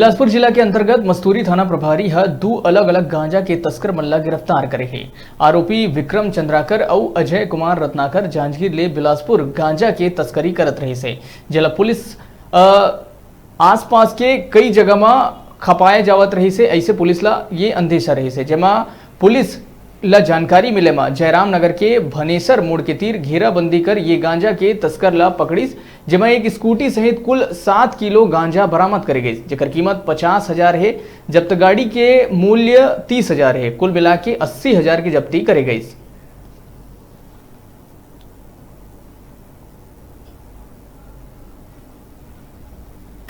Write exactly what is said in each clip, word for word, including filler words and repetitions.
बिलासपुर जिला के अंतर्गत मस्तूरी थाना प्रभारी ह दू अलग-अलग गांजा के तस्कर मन ला गिरफ्तार करे हे। आरोपी विक्रम चंद्राकर अउ अजय कुमार रत्नाकर जांजगीर ले बिलासपुर गांजा के तस्करी करत रहिस हे, जेला पुलिस, अ, आसपास के कई जगह म खपाए जावत रहिस हे। ऐसे पुलिस ला ये अंदेशा रहिस हे, जेमा पुलिस ला जानकारी मिले म जयराम नगर के भनेसर मोड़ के तीर घेराबंदी कर ये गांजा के तस्कर ला पकड़िस, जेमा एक स्कूटी सहित कुल सात किलो गांजा बरामद करे गइस, जेकर कीमत पचास हजार हे। जब्त गाड़ी के मूल्य तीस हजार हे। कुल मिला के अस्सी हजार के जब्ती करे गइस।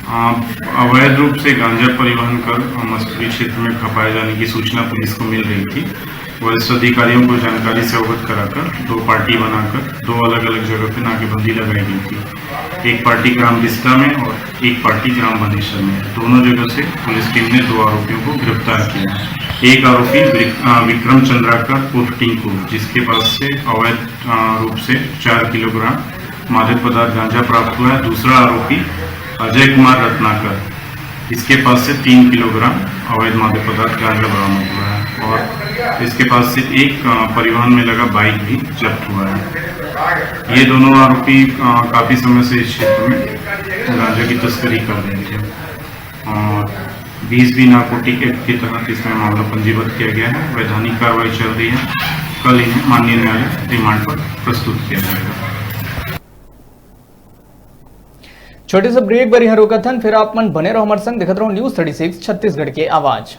हाँ, अवैध रूप से गांजा परिवहन कर मस्तूरी क्षेत्र में खपाए जाने की सूचना पुलिस को मिल रही थी। वरिष्ठ अधिकारियों को जानकारी से अवगत कराकर दो पार्टी बनाकर दो अलग-अलग जगह पे नाकेबंदी लगाई गई थी। एक पार्टी ग्राम बिस्टा में और एक पार्टी ग्राम बनेश्वर में। दोनों जगह से पुलिस टीम ने दो आरोपियों को गिरफ्तार किया। एक आरोपी विक-, अ, विक्रम चंद्राकर उर्फ टिंकू, जिसके पास से अवैध, अ, रूप से चार किलोग्राम मादक पदार्थ गांजा प्राप्त हुआ है। दूसरा आरोपी अजय कुमार रत्नाकर, इसके पास से तीन किलोग्राम अवैध मादक पदार्थ गांजा बरामद हुआ है और इसके पास से एक, अ, परिवहन में लगा बाइक भी जब्त हुआ है। ये दोनों आरोपी, अ, काफी समय से इस क्षेत्र में गांजा की तस्करी कर रहे थे और बीस बी नारकोटिक एक्ट के तहत इसमें मामला पंजीबद्ध किया गया है। वैधानिक कार्रवाई चल रही है। कल इन्हें माननीय न्यायालय रिमांड पर प्रस्तुत किया जाएगा। छोटे से ब्रेक बर यहाँ रोकत हन, फिर आप मन बने रहो हमारे संग, देखत रहो News Thirty Six छत्तीसगढ़ के आवाज।